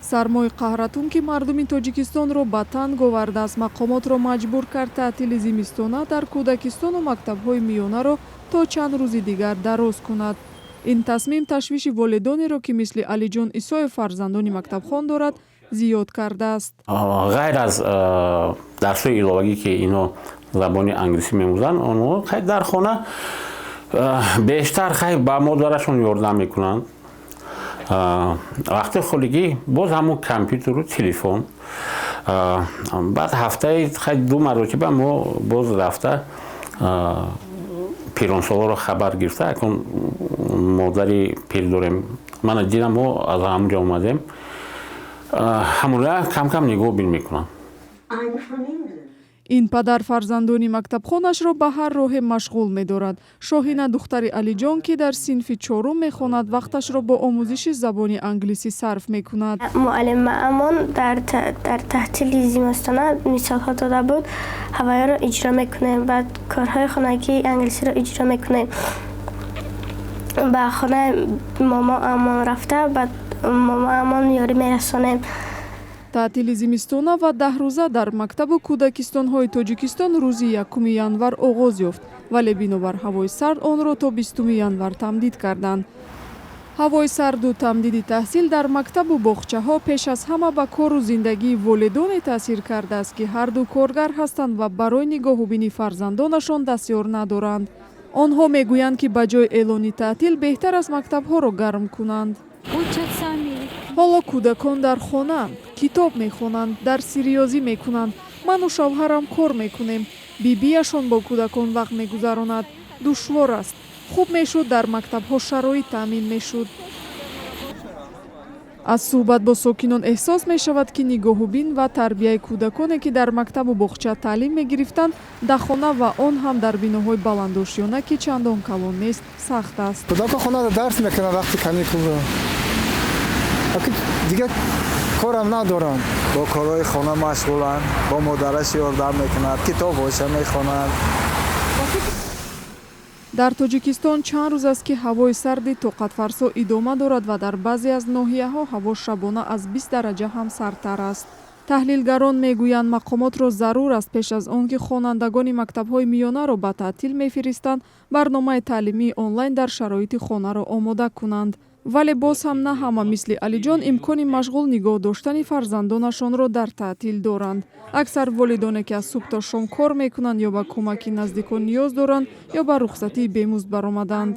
Сармои қаҳратун, ки мардуми Тоҷикистонро ба танг овардааст, мақомотро маҷбур кард таътили зимистона дар кӯдакистону мактабҳои миёнаро то чанд рӯзи дигар дароз кунад. Ин тасмим ташвиши волидонеро, ки мисли Алиҷон Исоев фарзандони мактабхон дорад, зиёд кардааст. Ғайр аз дарсҳои иловагӣ, ки ино забони англисӣ меомӯзанд, онҳо хай дар хона бештар хай ба модарашон ёрдам мекунанд. Вақти холигӣ боз ҳамун компютеру телефон. Баъд ҳафтаи хай ду маротиба мо боз рафта, пиронсолоро хабар гирифта, акун модари пир дорем, мана дидам, мо аз ҳамунҷо омадем, ҳамуна кам кам нигоҳбин мекунам. Ин падар фарзандони мактабхонашро ба ҳар роҳе машғул медорад. Шоҳина, духтари Алиҷон, ки дар синфи чорум мехонад, вақташро бо омӯзиши забони англисӣ сарф мекунад. Муаллимаамон дар таътили зимистона мисолҳо дода буд, ҳавояро иҷро мекунем, баъд корҳои хонагии англисиро иҷро мекунем. Ба хонаи момоамон рафта, ба момоамон ёрӣ мерасонем. Таътили зимистона ва 10 рӯза дар мактабу кӯдакистонҳои Тоҷикистон рӯзи 1 январ оғоз ёфт, вале бинобар ҳавои сард онро то 20 январ тамдид карданд. Ҳавои сарду тамдиди таҳсил дар мактабу боғчаҳо пеш аз ҳама ба кору зиндагии волидоне таъсир кардааст, ки ҳарду коргар ҳастанд ва барои нигоҳубини фарзандонашон дастёр надоранд. Онҳо мегӯянд, ки ба ҷои эълони таътил беҳтар аст мактабҳоро гарм кунанд. Ҳоло кӯдакон дар хонаанд, китоб мехонанд, дарси риёзӣ мекунанд. Ману шавҳарам кор мекунем, бибиашон бо кӯдакон вақт мегузаронад. Душвор аст. Хуб мешуд, дар мактабҳо шароит таъмин мешуд. Аз суҳбат бо сокинон эҳсос мешавад, ки нигоҳубин ва тарбияи кӯдаконе, ки дар мактабу боғча таълим мегирифтанд, дар хона ва он ҳам дар биноҳои баландошёна, ки чандон калон нест, сахт аст. Кӯдако хонада дарс мекунанд вақти каникулро, дигар корам надоранд. Бо корҳои хона машғуланд, бо модараш ёрдам мекунад, китобҳоша мехонад. Дар Тоҷикистон чанд рӯз аст, ки ҳавои сарди тоқатфарсо идома дорад ва дар баъзе аз ноҳияҳо ҳаво шабона аз 20 дараҷа ҳам сардтар аст. Таҳлилгарон мегӯянд, мақомотро зарур аст, пеш аз он ки хонандагони мактабҳои миёнаро ба таътил мефиристанд, барномаи таълимии онлайн дар шароити хонаро омода кунанд. Вале боз ҳам на ҳама мисли Алиҷон имкони машғул нигоҳ доштани фарзандонашонро дар таътил доранд. Аксар волидоне, ки аз субҳ то шом кор мекунанд, ё ба кӯмаки наздикон ниёз доранд, ё ба рухсатии бемузд баромаданд.